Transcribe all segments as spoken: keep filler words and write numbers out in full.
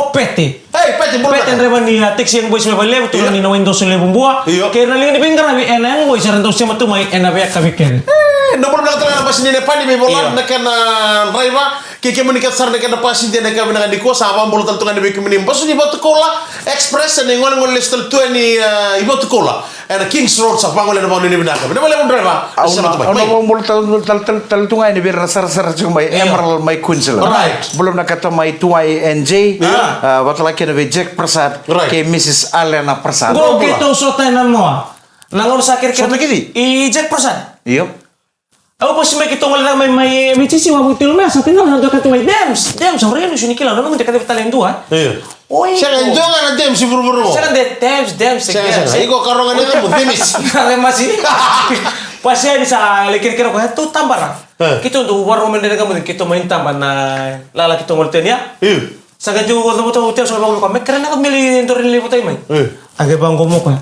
O Pete. Ei, Pete, bula vinaka. Pete, draiva ni, a, taxi Young Boys mai Valelevu, turaga ni Waidoso Levu Bua. Io. Kei ira na liga ni veiqaravi ena Young Boys era dau sema tu mai ena veiyakavi kece. E, na bula vinaka tale na basi ni Nepali mai Volan, na kena draiva. Kei kemuni kece sara na kena passenger ena yakavi vinaka nikua, sa vakabula tale tu ga yani vei kemuni. Basi ni Vatukoula Express, ena igolegole lesu tale tu yani, e, i Vatukoula. Ena Kings Road, sa vagolea na vakanuinui vinaka. Vinaka vakalevu draiva. Au na, au na vakabula tale, tale, tale, tale tu ga yani vei ira na sarasara tiko mai Emerald mai Queensland. Right. Bula vinaka tu mai Tuwai N J. Io. A, vakatalega kina vei Jack Prasad. Right. Kei Mrs Alena Prasad. Qo keitou sota ena noa. Na gauna sa kerekere. Sota kece? I Jack Prasad. Io. Au vasi mai keitou gole cake mai, mai, e, mai Jesi, au vakatilo mai, sa tini na dua ka tu mai, Dems, Dems, au raica ni sega ni kila, na nomu de ka tale e dua, e? Io. Oi, sega, e dua ga na Dems i vuravura qo. Sega de Dems, Dems, sega, sega. Iko ka rogo na yacamu, Demis. Na Demis. Paseni sa lai kerekere ko, e, tou tabara. E. Keitou dau vakarorogo mai na Dredre Ga Mo Cegu, keitou mai taba na lala keitou gole tu yani ya. Io. Sa qai dau, dau, dau, dau, sa qai vakavei koya, me kerea na ka me lai dore ni lai votai mai. Io. A qai vaqo mai o koya.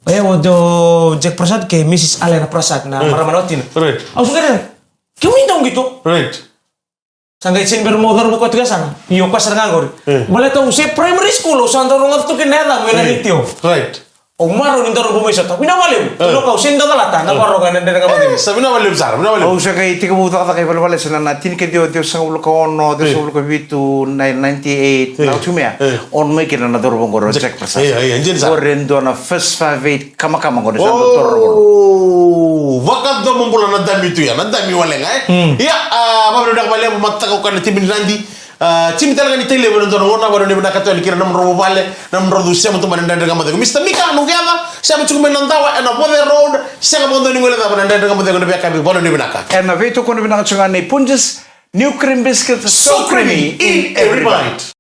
E, o Jack Prasad kei Mrs Alena Prasad, na marama na watina. Right. Au sa kerea, kemuni dau qito. Right. Sa qai sega ni bera meu cauravou koya tiko e yasaga. Io, koya sara ga qori. E. Baleta au se primary school, au sa dau rogoca tu kina na yacamu ena retio. Right. Au marau ni dau rogo mai sota. Vinaka vakalevu. E. Au sega ni dau calata na vakarogo ena Dredre Ga Mo Cegu. Sa vinaka vakalevu sara, vinaka vakalevu. Au sa qai tekivu cakacaka i valevale sena na tinikaciwa ciwasagavulu ka ono, ciwasagavulu ka vitu, na ninety-eight, na watu mai ya. E. On mai kina na cauravou qori o Jack Prasad. E, e, e, Jack Prasad. Qori e dua na first five eight kamakama qori sa dau toro qori. O, vakadomobula na Dami tu ya, na dami wale ga, e? Mm. Ia, a, vakavinavinaka vakalevu mataka o koya na timi ni Nadi. A, timi tale ga ni Tailevu ena dua na gauna, vakavinavinaka tu yani kina na nomudrau vale, na nomudrau sema tu mai na Dredre Ga Mo Cegu. Mister Mika, noqu yaca, sema tiko mai na dawa, ena Vothe Road, sega vakadua ni guilecava na Dredre Ga Mo Cegu ena veiyakavi, vakavinavinaka. Ena veitokoni vinaka tiko ga nei Punjas, new cream biscuit, so creamy in every bite.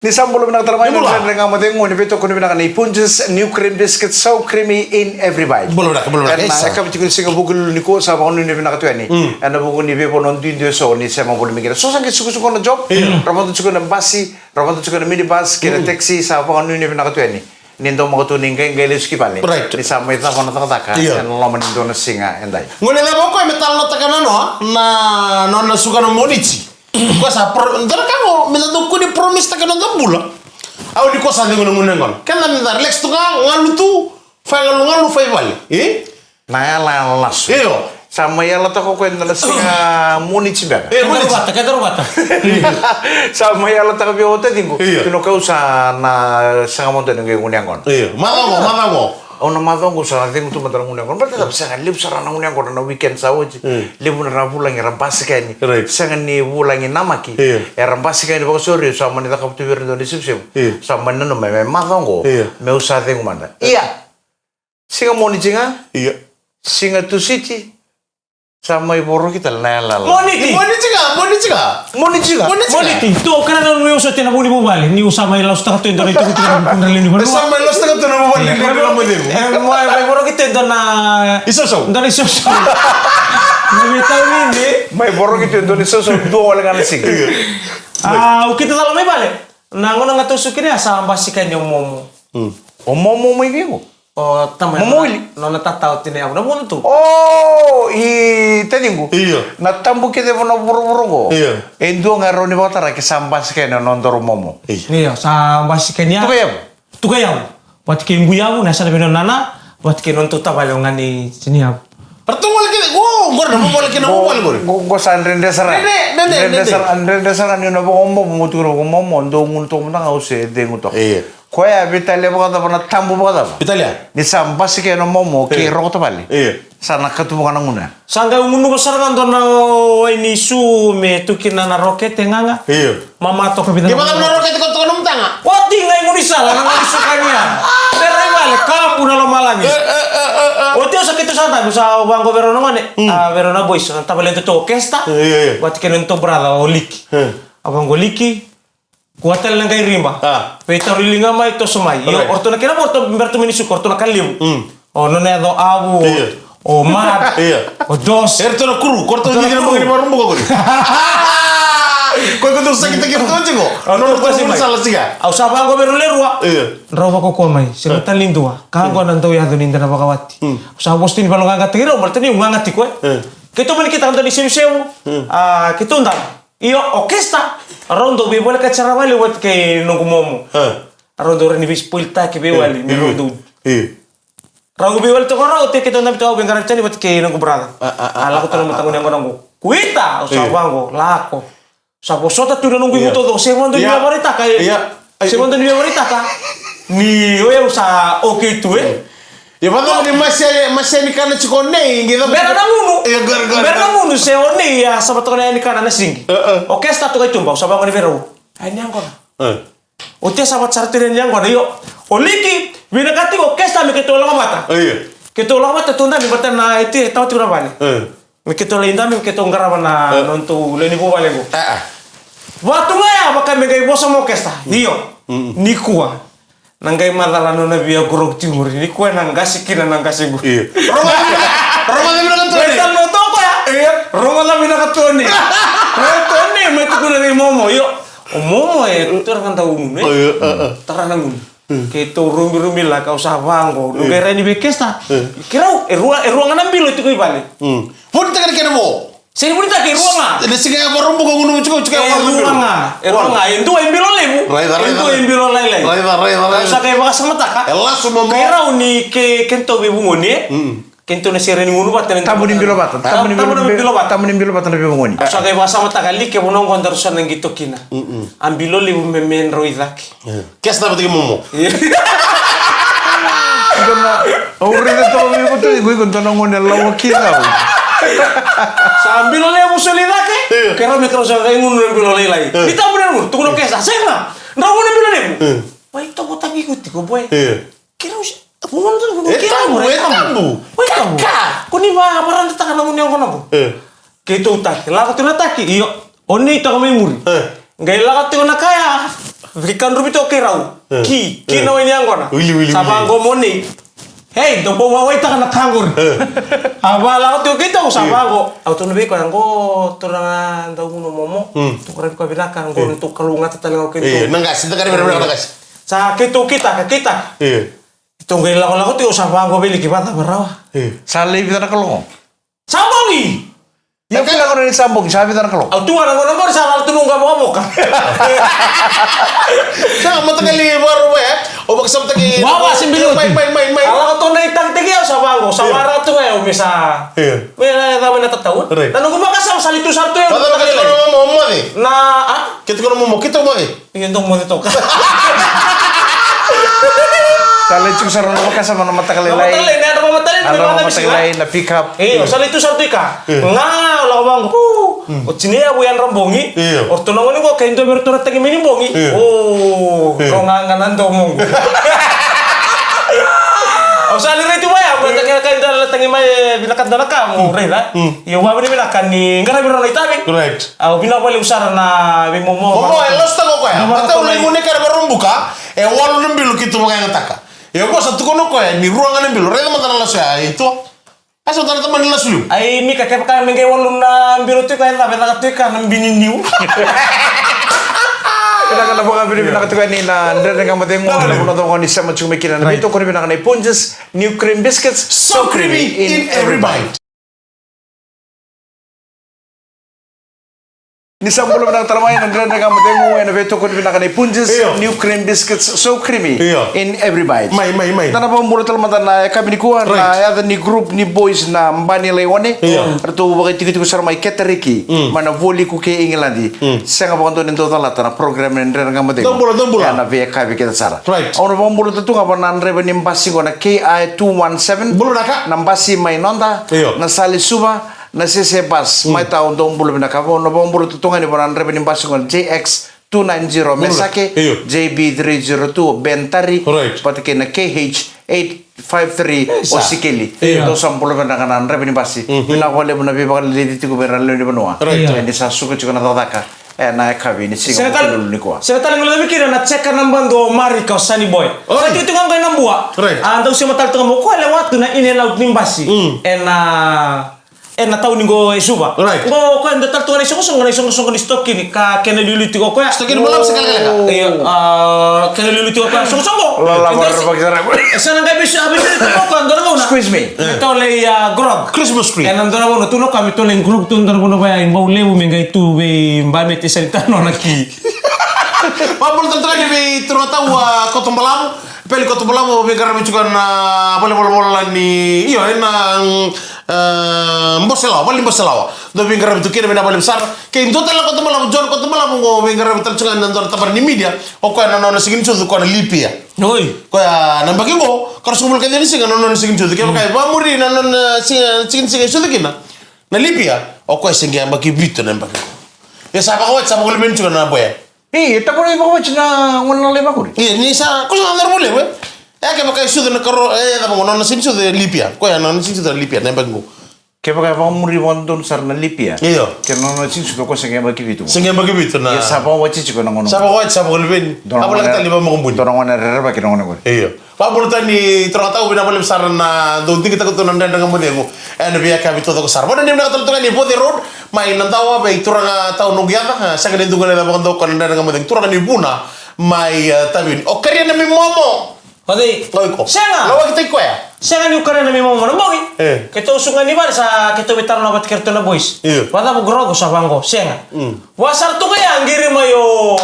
Ni sa bula vinaka tale mai na Dredre Ga Mo Cegu, ni veitokoni vinaka nei Punjas, new cream biscuit, so creamy in every bite. Bula vinaka, bula vinaka. Ena yakavi tiko ni siga Vukelulu nikua sa vakanuinui vinaka tu yani. Mm. Ena vuku ni veivanua duidui eso ni sema voli mai kina. So sa qai sukusuku na job, io, ravata tiko na basi, ravata tiko na minibus, kei na taxi, sa vakanuinui vinaka tu yani. Ni dau maka tu ni qai, qai lesu ki vale. Right. Ni sa mai cava na cakacaka, io, ena loma ni dua na siga edai. Gone cava o koya me talanoataka na noa, na, na nona suka na Moniti. Koya sa pro-, dua na ka qo, me da dau kua ni promise taka na noda bula. Au ni koya sa cegu na gunu yaqona. Keda me da relax tu ga, galu tu, fai galugalu, fai vale. E? Na yalayala lasu. Io. Sa mai yalataka o koya ena siga Moniti beka. E, Moniti. Keda rovata, keda rovata. Sa mai yalataka vei au o taciqu. Io. Kina o koya au sa na sega mada ni qai gunu yaqona. Io. Macawa qo, macawa qo. Au na macawa qo sa na cegu tu mada na gunu yaqona. Baleta cava? Sega, levu sara na gunu yaqona na weekend sa oti. Mm. Levu na ra vulagi, ra basika yani. Right. Sega ni vulagi namaki. Io. Era basika yani vakasauri, sa mani cakava tu vei ira e dua na isevusevu. Io. Sa mani nanuma me macawa qo. Io. Meu sa cegu mada. Ia. Siga Moniti ga. Io. Siga Tusiti. Sa mai voroki tale na yalayala. Moniti. Moniti ga, Moniti ga. Moniti ga. Moniti ga. Moniti. Tu o kana na nui uso tena vuni vuvale. Ni usa mai lasutaka tu e dua na itukutuku na vukudra lewe ni vanua. Sa mai lasutaka tu na vuvale, e, ni dua na mai, e, mai, mai voroki tu e dua na isoso. Dua na isoso. Na veitauni ni. Mai voroki tu e dua na isoso, dua wale ga na siga. Io. A, au kida tale mai vale. Na gauna ga tou suka kina ya sa basika yani o momo. Mm. O momo mai vei qo? O tamai, momo wili? Nona tata o tinai yavu, na vuna tu. O, i taciqu. Io. Na tabu kece vua na vuravura qo. Io. E dua ga e rawa ni vakatara ke sa basika yani o nodaru momo. Io. Io, sa basika yani ya. Tuka yavu. Tuka yavu. Vata kei Guyavu, na yasana vei nona nana, vata kei nona tautavale o Gane Siniyavu. Ratou gole kece, o, qori na vuvale kei na vuvale qori. Qo, qo sa dredre sara. Dredre, dredre, dredre sara, dredre sara ni na vakamomo, mo tukuna vakamomo, dou gunu toka mada ga au se cegu toka. Io. Koya veitalia vakacava na tabu vakacava? Veitalia. Ni sa basika ena momo, kei roko tavale. Io. Sa na katuba ga na gunu ya. Sa qai gunuva sara ga dua na wai ni su me tu kina na rokete gaga. Io. Mama toka vica. Ke vaka na rokete ko toka nomu taga. Oti qai gunu sala na gunu sukania. Verai vale kapu na lomalagi. E, e, e, e, e. Oti au sa keitou sa dabe sa vaqo vei rau na gone. Mm. A, vei rau na boys na tavale datou o Kesta. Io, io. Vata kei na nodatou brother o Liki. Mm. A vaqo Liki. Kua tale na qai riba. A. Veitauri liga mai, toso mai. Io, right. O ratou na kena vo, o ratou bera tu mai ni suka, o ratou na ka levu. Mm. O nona yaca o Avu, io, o Mad, io, o Dos. E ratou na kuru, ko ratou na kuru. Ko ratou na kuru. Ko ratou sa kitaki ratou tiko. O ratou toso mai. Sala siga. Au sa vaqo vei rau le rua. Io. Drau vakaukaua mai, sega tale ni dua. Ka qo na dau yaco ni da na vakawati. Mm. Au sa vosa tu ni valoqaqataki rau, baleta niu gaga tiko, e. Io. Keitou mani kitaka dua ni sevusevu. Mm. A, keitou dau. Io, o Kesta, rau dau veivolekati sara vale vata kei noqu momo. A. Rau dau rawa ni veispoiltaki veiwali, ni rau dau. Io. Rau veiwali toka rau, te keitou dabe toka au veiqaravi tani vata kei noqu brother. A, a, a, a lako tu na mataqu ni yaqona qo. Kuita, au sa vaqo, lako. Sa vosota tu na noqu igu taucoko, se vodo ni via varaitaka, e. Io. Se vodo ni via varaitaka. Ni o yau sa okay tu, e. Ia, vacava ni mase, mase ni kana tiko o Nei, qai cava. Bera na gunu. Ia, qori, qori, bera na gunu, se o Nei, a, sa vata toka na yani kana na sigi. E, e. O Kesta toka i tuba, au sa vaqo ni vei rau. Ai, ni yaqona. E. O Tia sa vata sara tu ni yaqona, io. O Liki, vinakati o Kesta me keitou lako vata. E, io. Keitou lako vata, tou dabe, vata na iti, e tawa tiko na vale. E. Me keitou lai dabe, me keitou qarava na, e, nodatou lewe ni vuvale qo. E, e. Vatu ga ya, vaka me qai vosa mo Kesta. Io. Mm. Nikua. Na qai macala nona via qoroki tiko qori. Nikua na qase kina na qase qori. Io. Rogoca vinaka, rogoca vinaka Toni. Io. Rogoca vinaka Toni. Toni, mai tukuna vei momo. Io. O momo e, tara ga dau gunu, e. Io, e, e. Tara na gunu. Mm. Keitou rumirumica, au sa vaqo. Io. Noqu rai ni vei Kesta. Io. Keirau, e rua, e rua ga na bilo tiko i vale. Mm. Vunitaka na kena vo. Sega ni vunitaka, e rua ga. Na siga ya Vakaraubuka gunu tiko, tiko ya Vakaraubuka. E rua ga, e rua ga. E dua e bilo levu. Raica, raica, e dua e bilo lailai. Raica, raica, raica. Au sa qai vakasamataka. E lasu mada. Keirau ni ke, keitou veivugoni, e? Mm. Keitou na sere ni gunu vata, tabu ni bilo vata. Tabu ni bilo vata. Tabu ni bilo vata na veivugoni. Au sa qai vakasamataka, Liki, e vanua qo daru sa na qito kina. Mm-mm. A bilo levu me, me drau i cake. Io. Kesta vata kei momo. Io. Dua na, Au raica toka vei iko tu, iko, iko dua na gone lawaki cau. Sa bilo levu soli cake. Io. Keirau me keirau sa qai gunu na bilo lailai. Io. Ni tabu na gunu, tukuna o Kesa, sega. Drau gunu na bilo levu. Io. Mai tovo tagi iko tiko, boy. Io. Keirau sa, e tabu, e tabu. Mai tabu. Ka. Ko ni va, varadataka na gunu yaqona qo. Io. Keitou taki, lako tiko na taki, io. O nei toka mai muri. E. Qai lako tiko na kaya, veikadruvi toka keirau. E. Ki, ki na waini yaqona. Wili, wili, wili. Sa vaqo mo nei. Hei, dou bau wawaitaka na ka qori. E. A va lako tiko keitou, sa vaqo. Au tukuna vei koya qo, turaga dau gunu momo. Mm. Tukuna vei koya vinaka, qo ni tou kalougata tale ga o keitou. E, na qase, da qai vei na qase. Sa keitou kitaka, kitaka. E. Tou qai lakolako tiko, sa vaqo vei liki vacava rawa. E. Sa lai vica na kaloko? Sa bogi! Ia, kila ko na ni sa bogi, sa vica na kaloko? Au tu ana gona gona sa lala tu nuqa vokavoka. Sa mataqali varu we, o vakasamataki. Wawa se bilo. Mai, mai, mai, mai. A lako tu na itagitagi au sa vaqo, sa vara tu ga au me sa. Io. Me na cava na tatau. Right. Na noqu vakasama sa li tu sara tu au. Vacava ka tu na momo, momo moce? Na, a? Ke tu na momo, ke tu moce? Ia, dou moce toka. Sa lai tiko sara na vakasama na mataka lailai. Na mataka lailai, na mataka lailai, na mataka lailai, na pick up. Io, sa lai tu sara tu i ka. Io. Ga, o lako vaqo. O tini yavu yadra bogi. Io. O ratou na gone qo, kai dua vei ratou na tagi mai ni bogi. Io. O, io. Ko ga ga na domoqu. Au sa lai rai tu mai, au na tagi na kai dua na tagi mai, vinaka dua na ka, mo rai ra. Io, vavinavinaka ni qaravi rau na itavi. Right. Au vinaka vakalevu sara na veimomo. Momo, e lasu tale o koya. Matau lai gunu e kere varubuka, e walu na bilo keitou vakayagataka. E qo sa tukuna o koya ni rua ga na bilo, raica mada na lasu ya, e tua. A sa tara tamani lasu liu. Ai, Mika, kevaka me qai walu na bilo tiko, e cava e caka tiko na bini niu. Vinaka na vakavinavinaka tiko yani na Dredre Ga Mo Cegu, na vanua toka ni sema tiko mai kina na veitokoni vinaka na i Punjas, new cream biscuits, so creamy in every bite. Ni sa bula vinaka tale mai na Dredre Ga Mo Cegu ena veitokoni vinaka na i Punjas, io, new cream biscuits, so creamy, io, in every bite. Mai, mai, mai. Da na vakabula tale mada na yakavi nikua, right, na yaca ni group ni boys na Bani Laione. Io. Ratou vakaitikotiko sara mai Keteriki, mm, mai na Vualiku kei Igiladi. Mm. Sega vakadua ni dau calata na program ni Dredre Ga Mo Cegu. Dou bula, dou bula. Ena veiyakavi kece sara. Right. Au na vakabula tale tu ga vua na draiva ni basi qo na K I two one seven. Bula vinaka. Na basi mai noda. Io. Na Sale Suva. Na Sese Bus, mm, mai tau, dou bula vinaka. Au na vakabula tu ga yani vua na draiva ni basi qo na J X two nine zero, bula. Mesake, io, J B three zero two, Ben Tari, right, vata kei na K H eight five three, isa, o Sikeli. Io. Dou sa bula vinaka na draiva ni basi. Mhm. Vinaka vakalevu na veivakaleleci tiko vei ira na lewe ni vanua. Right. Io. E, ni sa suka tiko na cakacaka. E, na yakavi ni siga Vakalotu nikua. Sega tale ni guilecavi kina na checkup na band o Marika, o Sunny Boy. Oi. Sa tiko tu ga qo ena Bua. Right. A dau sema tale tu ga mo koya lewa tu na in and out ni basi. Mm. Ena, ena tauni qo e Suva. Right. Qo o koya dua tale tu ga na isoqosoqo, na isoqosoqo ni sitokini ka kena liuliu tiko o koya. Sitokini balavu se kalekaleka? Io, a, kena liuliu tiko o koya isoqosoqo. Lala, e dua se, e sa na qai bisu, a bisu tiko o koya dua na gauna. Excuse me. E tau lai, a, grog. Christmas tree. Ena dua na gauna tu na koya me tau lai grog tu dua na gauna vaya i bau levu me qai tu vei bamete sa ni tano na ki. Vakabula tale tu ga yani vei turaga tau, a, Kotobalavu. Peli Kotobalavu, veiqaravi tiko na valenivolavola ni, io, ena, mm, e, Boselawa, vale ni Boselawa. Dou veiqaravi tu kina, vinaka vakalevu sara. Kei dua tale na Kotobalavu, John Kotobalavu, qo veiqaravi tale tiko ga ena dua na tabana ni media. O koya na nona siga ni sucu, o koya na leap year. Oi. Koya na yabaki qo, ka ruasagavulu ka ciwa ni siga na nona siga ni sucu. Kevaka e vakamuri na nona siga, siga ni siga e sucu kina na leap year, o koya se qai yabaki vitu na yabaki qo. Ia sa vakawati, sa vakaleveni tiko na boya. Io, e tabu ni vakawati na gone na lai vakuri. Io, ni sa, ko sa na cauravou levu, e. E, kevaka e sucu na karua, e, cava qo, nona siga ni sucu e leap year. Koya na nona siga ni sucu na leap year, na yabaki qo. Kevaka e vakamuri vakadodonu sara na leap year. Io. Kei na nona siga ni sucu, o koya se qai yabaki vitu. Se qai yabaki vitu na. Io, sa vakawati tiko na gauna. Sa vakawati, sa vakaleveni. Dua na gone, a, voleka tale ni vakamakubuni. Dua na gone rerevaki na gone qori. Io. Vakabula tale ni turaga tau, vinaka vakalevu sara na dau digitaka tu na Dredre Ga Mo Cegu ena veiyakavi taucoko sara. Vakanuinui vinaka tale tu ga yani Voti Road, mai Nadawa, vei turaga tau noqu yaca, a, sega ni dua gone vakadua o koya na Dredre Ga Mo Cegu, turaga ni Vuna, mai, a, Tavini. O Karia na Mimomo. O cei? O iko. Sega. Lawakitaki koya. Sega niu karia na Mimomo na bogi. E. Keitou suka ga ni vale sa keitou veitalanoa vata kei ratou na boys. Io. Vacava grog, sa vaqo. Sega. Mm. Vua sara tu ga ya, qiri mai o,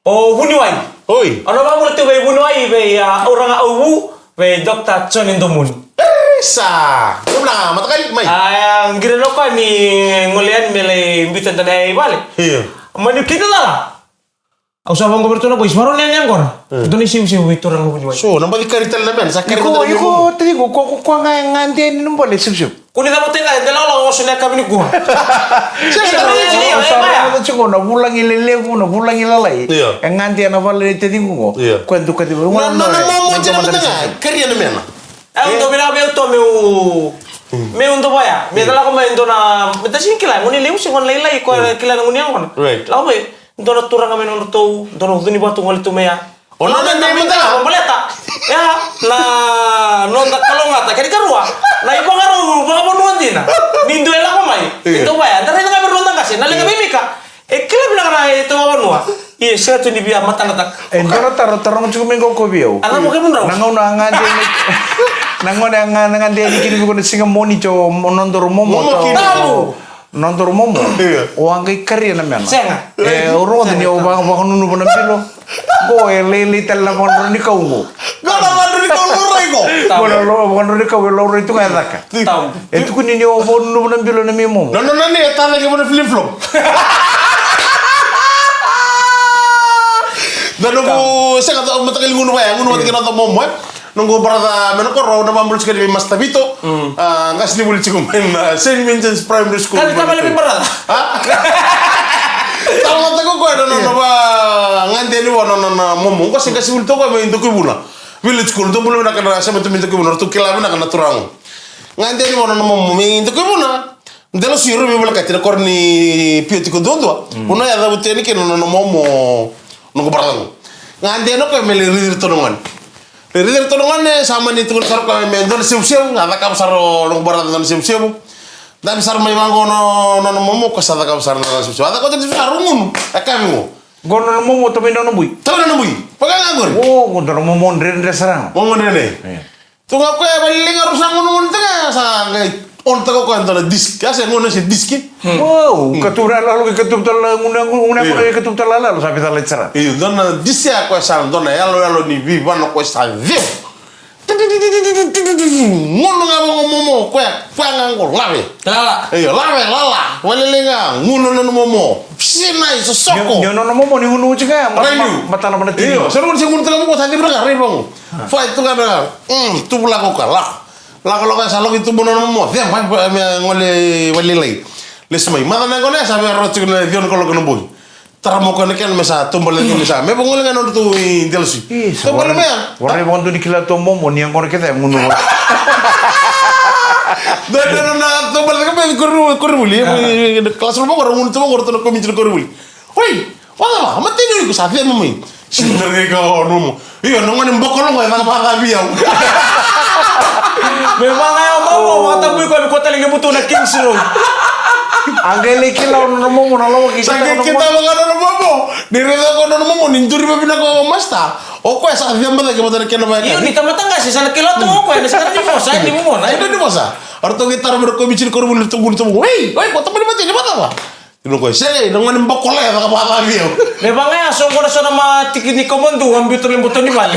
o Vuniwai. Oi. Au na vakabula tu vei Vuniwai, vei, a, Uraga Auvu, vei Doctor Johnny Domuni. E, sa. Vuna, mataqali, mai. A, ya, qiri na koya ni gole yani me lai biuta dua na yaya i vale. Io. Mani kida cala. Au sa vaqo vei iratou na boys, varau na yani qora. Dua na isevusevu vei turaga vuniwai. So, na baci kari tale na mena, sa kari. Iko, iko, tiko, ko, ko, ko ga e gade ni na bole isevusevu. Ko ni cava tale ga, e dela ola oso na yakavi nikua. Sega, sega, sega, sega, sega, na vulagi lelevu, na vulagi lalai. Io. E gade na vale ni taciko qo. Io. Ko e duka tiko. Na, na, na, na, na, na, na, kari na mena. Au dau vinaka meu to meu, meu dau vaya. Me da lako mai dua na, me da sega ni kila, gone levu se gone lailai, ko e kila na gone yaqona. Right. Lako mai, dua na turaga mai nodratou, dua na ucu ni vatu gole tu mai ya. O nona me mada. Baleta. Ya, na noda kalougata, kena ikarua. Na ivakarau vakavanua dina. Ni dua e lako mai. Io. E dau vaya, da raica ga vei ira noda qase, na leqa vei Mika. E kila vinaka na e tau vanua. Ia, sega tu ni via matanataka. E dua na taro, taroga tiko mai qo ko vei au. A cava kemudrau? Na gauna a gade ni, na gauna a ga-, na gade ni kina vei iko na siga Moniti o mo-, nodoro momo. Momo tau. Kina. Nodoro momo. Io. O a qai karia na mena. Sega. E, au rogoca ni o va-, vakanunuva na bilo. Qo e lailai tale na vakadrodro ni kau qo. Qo na vakadrodro ni kau laurai qo. Qo na lo-, vakadrodro ni kau e laurai tu ga e caka. Tau. E tukuni ni o vakanunuva na bilo na mei momo. Na nona ni e tale ke mo na flip flop. Na noqu sega, mataqali gunu vaya, gunu vaya kina na momo, e. Noqu brother mai na koro, na vabula tiko ni Master Vito. Mm. A, qase ni vuli tiko mai na Saint Vincent's Primary School. Kali tavale mi brother. A? Tau na tako koya na nona vagade ni vua na nona momo. Qase qase vuli toko mai Dokoivuna. Village School, dou bula vinaka na sema tu mai Dokoivuna, ratou kila vinaka na turaga. Gade ni vua na nona momo mai Dokoivuna. Dela siro vei volekati na koro ni pio tiko duadua. Mm. Vuna ya cavuta yani kina na nona momo noqu brother qo. Gade na koya me lai raici iratou na gone. Lai raici iratou na gone, sa mani tukuna sara koya me dua na sevusevu, a cakava sara o noqu brother dua na sevusevu. Dabe sara mai vaqo na nona momo, koya sa cakava sara na nona sevusevu. A cakava sara na sevusevu, a rau gunu, e kavi qo. Qo nona momo, tau mai nona bui. Tau mai nona bui. Vaka ga qori. O, qo dua na momo dredre sara ga. Momo dredre. E. Tu ga koya e valiliga, rau sa gonegone taka, sa qai on taka koya dua na disk. A se gone se disk. Hmm. Wow, katuba na yaloyalo, kei katuba tale na gunu, gunu, gunu, kei katuba tale na yaloyalo, sa vica light sara. Io, dua na disk ya koya sa dua na yaloyalo ni veivana koya sa ceu. Gunu ga vaqo momo, koya, koya ga qo lave. Lala. Io, lave, lala. Valiliga, gunu nona momo. Sinai, sosoko. Ni, ni nona momo, ni gunu uci ga, ma-, ma-, matana vana tini. Io, sa gunu, sa gunu taka momo, sa tini vaqo, rai vaqo. Fai tu ga na, mm, tubu lako ka, lako. Lako, lako, sa lako i tubu nona momo. Cem, fai, fai, me gole valilai. Lesu mai. Matana gone, sa vei ro tiko na ciwa na kaloko na bogi. Tara mo koya na kena me sa tubale tiko me sa. Me vagole ga nodratou i Delasi. Ih, sa tubale me ya. Warai vakadua ni kila tu momo, ni yaqona kece e gunu. Da, da, da, da, tubale tiko me kori, koronivuli. Ah. Classroom ko ra gunu tu ko ra tu na komiti koronivuli. Oi, vacava, a mateni iko sa cema mai. Sinarega o nomo. Io, na gone bokologo e vaka vakacavi au. Me vaka ya o momo, vakatabui koya me kua tale levu tu na Kings Road. A qai lai kila o nona momo na lawaki. Sa qai kila vaka nona momo. Ni raica ko nona momo, ni duri vavinaka o masta. O koya sa cema cake vata na kena vaya. Io, ni tamata qase, sa na kila tu o koya, ni sa na divosa, ni momo, na. Ni divosa. Aratou qai tara mai na komiti ni koronivuli, ratou gunu tu. Ei, ei, ko tamani mateni, vacava? Tiko koya, sega, na gone bokologo e vaka vakacavi au. Me vaka ya, so qo na so na matiki ni kaumadu, a biuta me boto ni vale.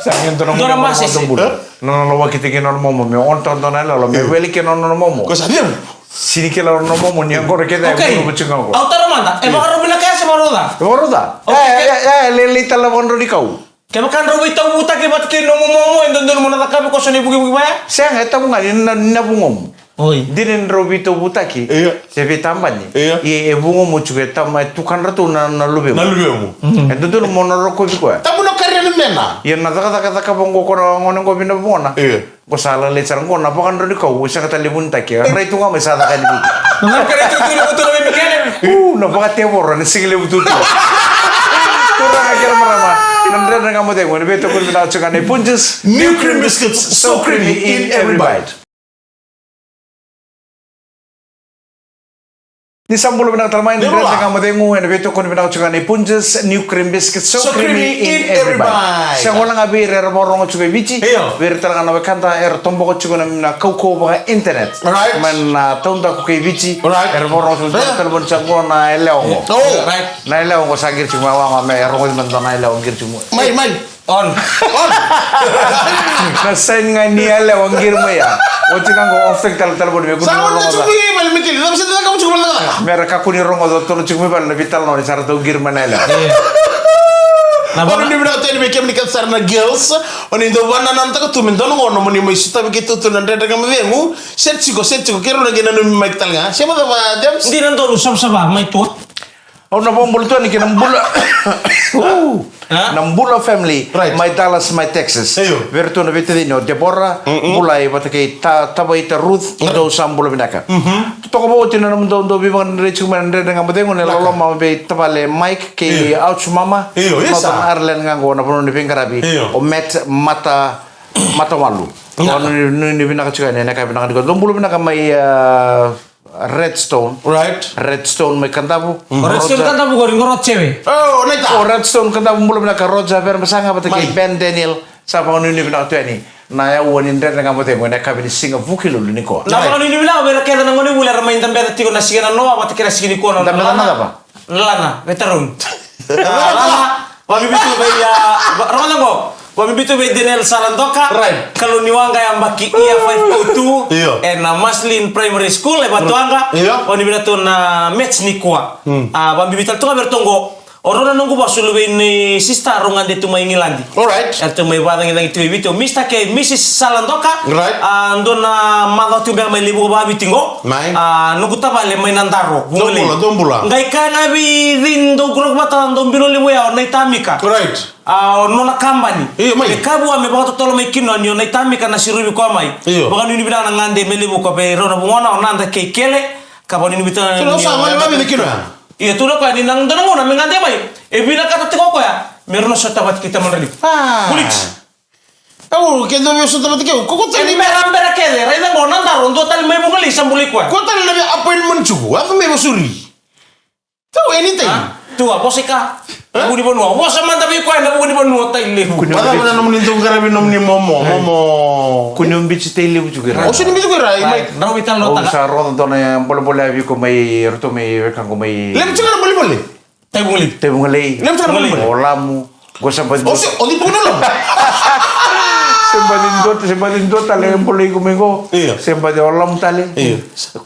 Sa qai dua na gone bula. Nona lawaki tiko nona momo, me on taka dua na yaloyalo, me wele kina nona momo. Ko sa cema? Sega ni kila nona momo, ni yaqona kece e gunu vata ga qo. Au taro mada, e vakarau vinaka ya se vakarau ca? E vakarau ca. Okay. E, e, e, lelei tale na vakadrodro ni kau. Kevaka drau veitauvutaki vata kei nomu momo, e dodonu mo na cakavi koso na ivukivuki vaya? Sega, e tabu ga ni na, na vugomu. Oi. Dina ni drau veitauvutaki. Io. Se veitabani. Io. Ia e vugomu tiko e tama, e tukadratou na, na luvemu. Na luvemu. Mhm. E dodonu mo na rokovi koya. Tabu na kari ni mena. Ia na cakacaka cakava qo ko na gone qo vei na vugona. Io. Qo sa lalai sara qo na vakadrodro ni kau, sega tale ni vunitaki. Rai tu ga mai sa caka ni vutu. Na kere tu tu na vutu na vei Mikele. U, na vakatevoro, na sega levu tu tu. Turaga kei na marama, na Dredre Ga Mo Cegu, ena veitokoni vinaka tiko ga nei Punjas. New cream biscuits, so creamy in every bite. Ni sa bula vinaka tale mai, ni Dredre Ga Mo Cegu, ena veitokoni vinaka tiko ga nei Punjas, new cream biscuit, so creamy in every bite. Sa gola ga vei ira era vakarorogo tiko e Viti, io, vei ira tale ga na wekada era toboka tiko na, na kaukauwa vaka internet. Right. Mai na taudaku kei Viti, right, era vakarorogo tiko na, io, telefoni sa qo na yalewa qo. Oh. Right. Na yalewa qo sa qiri tiko mai waqa me rogoci mada na yalewa qiri tiko mai. Mai, mai. On. On. Na sign ga ni yalewa qiri mai ya. Oti ga qo off taki tale talevoni me kua ni rogoca. Sa oti tiko mai vale me keli, sa sega ni caka tiko mai vale. Me ra kakua ni rogoca o toro tiko mai vale na veitalanoa ni sa ra dau qiri mai na yalewa. Na vaka ni vinaka tale vei kemuni kece sara na girls, o ni dau vakanananutaka tu me dua na gauna mo ni mai sotavi keitou tu na Dredre Ga Mo Cegu. Seti tiko, seti tiko, keirau na qai nanumi mai tale ga. Se mada va James. Dina donu savasava mai tua. Au na vakabula tu yani ki na bula. Ooh. Ha? Na bula family. Right. Mai Dallas, mai Texas. Io. Vei iratou na veitacini o Deborah, mm-mm, Bulai vata kei Ta-, Tavaita Ruth, io, dou sa bula vinaka. Mhm. Totoka vou oti na nomudou dau veivakadredrei tiko mai na Dredre Ga Mo Cegu, na, vinaka, loloma vei tavale Mike kei, io, Ouch Mama. Io, isa. Northern Ireland ga qo na vanua ni veiqaravi. Io. O Matt Mata, Matawalu. Vinaka. Au nuitaka vinaka tiko yani, na ka vinaka tiko. Dou bula vinaka mai, ah, Redstone. Right. Redstone mai Kadavu. Mm. O Redstone Roger. Kadavu qori, qo Roger. Oh, naita. O Redstone Kadavu, bula vinaka Roger Verebasaga vata kei, mai, Ben Daniel. Sa vakanuinui vinaka tu yani na yaua ni Dredre Ga Mo Cegu ena yakavi ni siga Vukelulu nikua. Na, right, vakanuinui vinaka vei ira kece na gonevuli era mai dabeca tiko na siga nanoa vata kei na siga nikua na, dabeca na cava? Lana, veteran. Ah, lana. Vakabibi tu vei, ah, va-, rogoca qo. Vakabibi tu vei Daniel Saladoka. Right. Kalou ni waqa yabaki year five oh two. Io. Ena Maslin Primary School, e Vatuwaqa. Io. Vakabibi tu na match nikua. Hmm. Ah, vakabibi tale tu ga vei iratou qo. O rau na noqu vasu, luvei ni sister, rau gade tu mai Igiladi. All right. Eratou mai vakacagicagi tu e Viti. O Mister kei Missus Saladoka. Right. Ah, dua na macawa tu beka mai Levuka vakaviti qo. Mai. Ah, noqu tavale mai Nadaro. Dou bula, dou bula. Qai kaya ga vei cei dou kuraku vata, dou bilo levu ya, o Naitamika. Right. A, o nona kabani. Io, mai. Me ka vua me vakatotolo mai kina ni o Naitamika na sirovi koya mai. Io. Vakanuinui vinaka na gade me levu koya vei rau na vugona, o Nada kei Kele, ka vakanuinui vinaka. Kele, o sa gole vakavica kina? Io, tukuna koya ni na dua na gauna me gade mai, e vinakata tiko koya me rau na sota vata kei tamadrali. Ah. Bullets. Au, ke dou me sota vata kei au, ko ko tale. E ni bera, bera kece, raica qo, Nadaro, dua tale mai Vugalei sa bulai koya. Ko tale na vei appointment tiko, a ko me vasuri. Tau anything. Ha? Tua, vosa i ka. Ha? Vuku ni vanua. Vosa mada vei koya na vuku ni vanua, tai levu. Kuni. Vacava na nomuni dau qaravi nomuni momo, momo. Kuni au biuti tai levu tiko i ra. Au sega ni biuti ko i ra, i mai. Right. Drau veitalanoa. Au sa rogoca dua na bolebole a vei iko mai, ratou mai wekaqu mai. Levu tiko na bolebole. Tai Vugalei. Tai Vugalei. Levu tiko na bolebole. O Lamu. Qo se baci dua. O se, o di puna Lamu. Se baci dua, se baci dua tale e bolei iko mai qo. Io. Se baci o Lamu tale. Io.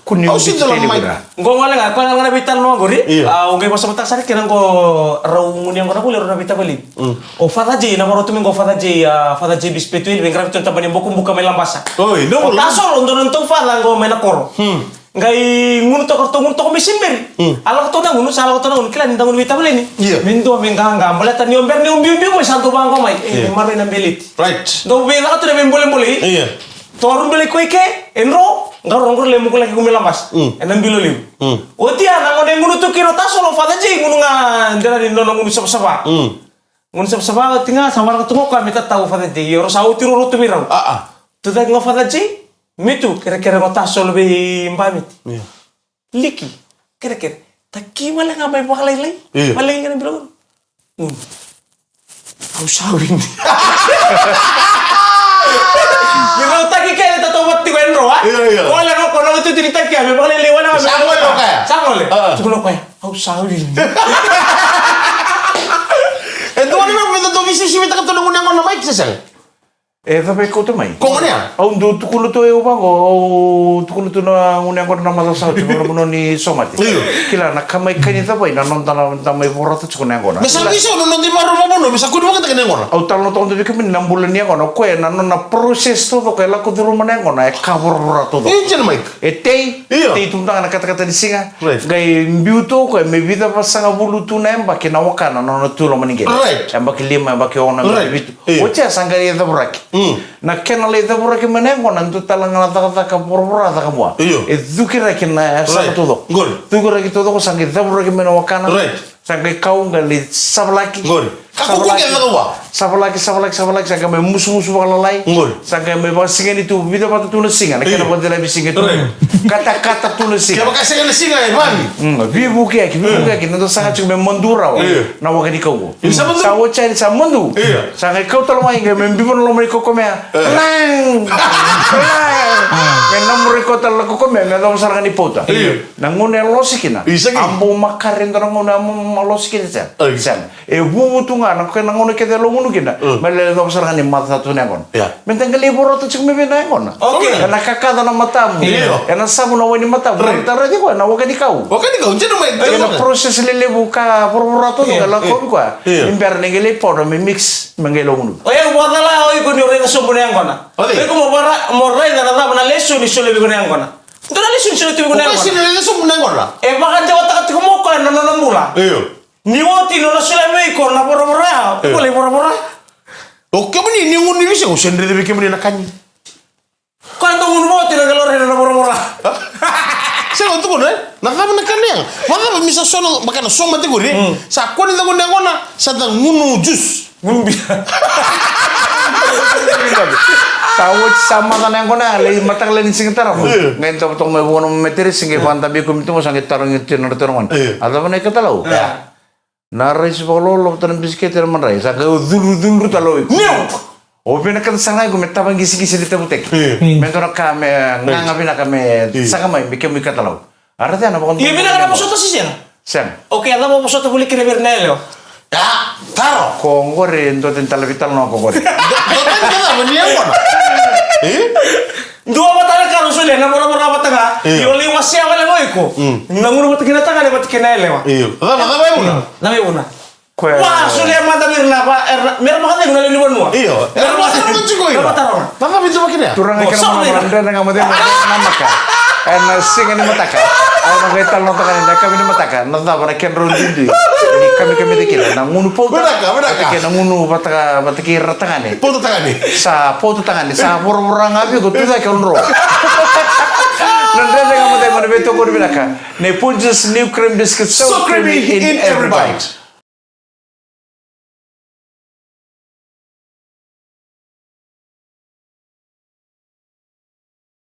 Kuni au biuti tai levu i ra. Qo gole ga, koya ga na veitalanoa qori. Io. A, au qai vakasamataka sara kina qo rau gunu yaqona voli, rau na veitavalivi. Mm. O Father J, na vakarau tu mai qo Father J, a, Father J B Spirituel, veiqaravi tu na tabana ni Bokobuka mai Labasa. Oi, no. O Tasolo, dua na nodatou father qo mai na koro. Hmm. Qai gunu toka, ratou gunu toka mai Siberi. Hmm. A lako toka na gunu, sa lako toka na gunu, kila ni da gunu veitavaleni. Io. Me dua me qaqa, baleta ni o bera ni o biubiu mai, sa dau vaqo mai. E, io, me maroroi na beleti. Right. Dau veicaka tu na veibolebole. Io. Toru belei koya i ke, e dro, qaro, qaro lemukulaki iko mai Labasa. Mm. Ena bilo levu. Mm. Oti ya na gauna e gunu tu kina o Tasolo, Father J, gunu ga dela ni nona gunu savasava. Mm. Gunu savasava, oti ga sa waraka tu ga o koya me tatau o Father J, o rau sa oti ruarua tu vei rau. A, a. Tucake ga o Father J, me tu, kerekere ga o Tasolo vei Bamiti. Io. Liki, kerekere. Taki wale ga mai vakalailai. Io. Wale ga na bilo. Mm. Au sa wini. Ni rau taki kece, tatou vata tiko e dro, a? Io, io. Wale ga ko na vata tiko ni taki, a, me vakalailai, wale ga me. Sa gole o koya. Sa gole. A. Tukuna o koya. Au sa wini. E dua na me tatou visivisi me tatou na gunu yaqona mai ki sesele. E cava e kauta mai? Ko gone ya? Au dau tukuna tu e au vaqo, au tukuna tu na gunu yaqona na macawa sa oti, na vanua ni somate. Io. Kila na ka mai kai ni cavai, na noda na, da mai vorata tiko na yaqona. Me sa visa na noda ivakarau vakavanua, me sa kua ni vakataka na yaqona. Au talanoa toka vei kemuni na bula ni yaqona, o koya na nona process taucoko e lako curuma na yaqona, e ka voravora taucoko. Io, jina mai. E tei, io, tei tu mada ga na katakata ni siga. Right. Qai biu tu o koya me vica vasagavulu tu na yabaki na wakana na nona tu loma ni qele. Right. Yabaki lima, yabaki ono, yabaki vitu. Right. Io. Oti ya sa qai lai cavuraki. Mm. Na kena lai cavuraki mai na yaqona, dua tale ga na cakacaka voravora caka vua. Io. E cukiraki na yasana taucoko. Right. Good. Cukiraki taucoko, sa qai cavuraki mai na wakana. Right. Sa qai kau, qai lai savalaki. Good. Ka kuku ke caka vua. Savalaki, savalaki, savalaki, sa qai mai musumusu vakalalai. Good. Sa qai mai vakasigani tu, vica vata tu na siga, na kena vakacelavi siga tu. Right. Katakata tu na siga. Kevaka sega na siga, e vani. Mm, veivukiyaki, veivukiyaki, na dau saga tiko me madu rawa. Io. Na waka ni kau qo. Io, sa madu. Sa oti yani sa madu. Io. Sa qai kau tale mai qai me biu na loma ni kokomea. E. Lang! Lang! Me namuri koya tale na kokomea, me yacova sara ga ni pauta. Io. Na gauna e losi kina. Isa ki. A bau makare dua na gauna, a bau losi kina, sega. Ai. Sega. E vuvu tu Ga na koya na gauna kece e lomagunu kina. Mm. Me lai yacova sara ga ni macawa tu na yaqona. Yeah. Me da qai lai vorata tiko mai vei na yaqona. Okay. Ena kakaca na matamu. Io. Ena savu na wai ni matamu. Right. Ena tara tiko ena waka ni kau. Waka ni kau, dina mai. Ena process lelevu ka voravora tu, io, ka lakovi koya. Io. Ni bera ni qai lai poda me mix, me qai lomagunu. O yau vakacala o iko ni o raica sobu na yaqona. Okay. O iko mo vara, mo raica na cava na lesoni solia vei iko na yaqona. Dua na lesoni solia tu vei iko na yaqona. O koya sega ni raica sobu na yaqona. E vakadewataka tiko mai o koya na nona bula. Io. Ni oti nona solia vei iko na voravora ya, io, ko lai voravora. O kemuni ni gunu ni veisiga, au sega ni raica vei kemuni na ka ni. Ko na gunu vata na qai lai raica na voravora. Sega, au tukuna, e? Na cava na ka ni yaga? Vakacava me sa so na, vaka na so mate qori, e? Mm. Sa kua ni da gunu yaqona, sa da gunu juice. Gunu bia. Sa oti, sa maca na yaqona, lai mataka lailai ni siga tarava. Io. Qai dau toka mai vua na matress, qai vakadabe koya mai tu, sa qai tarogi tu na nodra turaga gone. Io. A cava na ikatalau? Io. Na raisi vakalolo vata na bisikete ena madrai, sa qai o cudrucudru tale o iko. Niu! O vinakata sara ga iko me tava qisigisi ni tavutaki. Io. Me dua na ka me, io, gaga vinaka me, io, saga mai me kemu ikatalau. A raica na vakadua. Io, vinaka na vosota se sega? Sega. Okay, a cava o vosota voli kina vei ira na yalewa? Ya, taro. Ko qori e dua tani tale vei tale na ko qori. Dua, dua tani tale vei ni yaqona. E? Dua vata na ka au solia, na voravora vata ga. Io. Io, lai wasea wale ga o iko. Mm. Na gunu vata kei na tagane vata kei na yalewa. Io. Cava, cava e vuna? Cava e vuna? Koya. Wa, solia mada vei ira na va, era, mera vakacegu na lewe ni vanua. Io. Mera vakacegu. Mera vakataroga. Cava e dua vata kina ya? Turaga kei na marama, dredre ga mo cegu na maka. Ena siga ni mataka. Au na qai tala na tagane na yakavi ni mataka. Na cava na kedrau duidui ni kamikamica kina na gunu pauta. Vinaka, vinaka. Vata kei na gunu vata, vata kei ira tagane. Pauta tagane. Sa pauta tagane, sa voravora ga vei iko, tu cake o dro. Na dredre ga mo cegu, na veitokoni vinaka. Nei Punjas new cream biscuit, so creamy in every bite.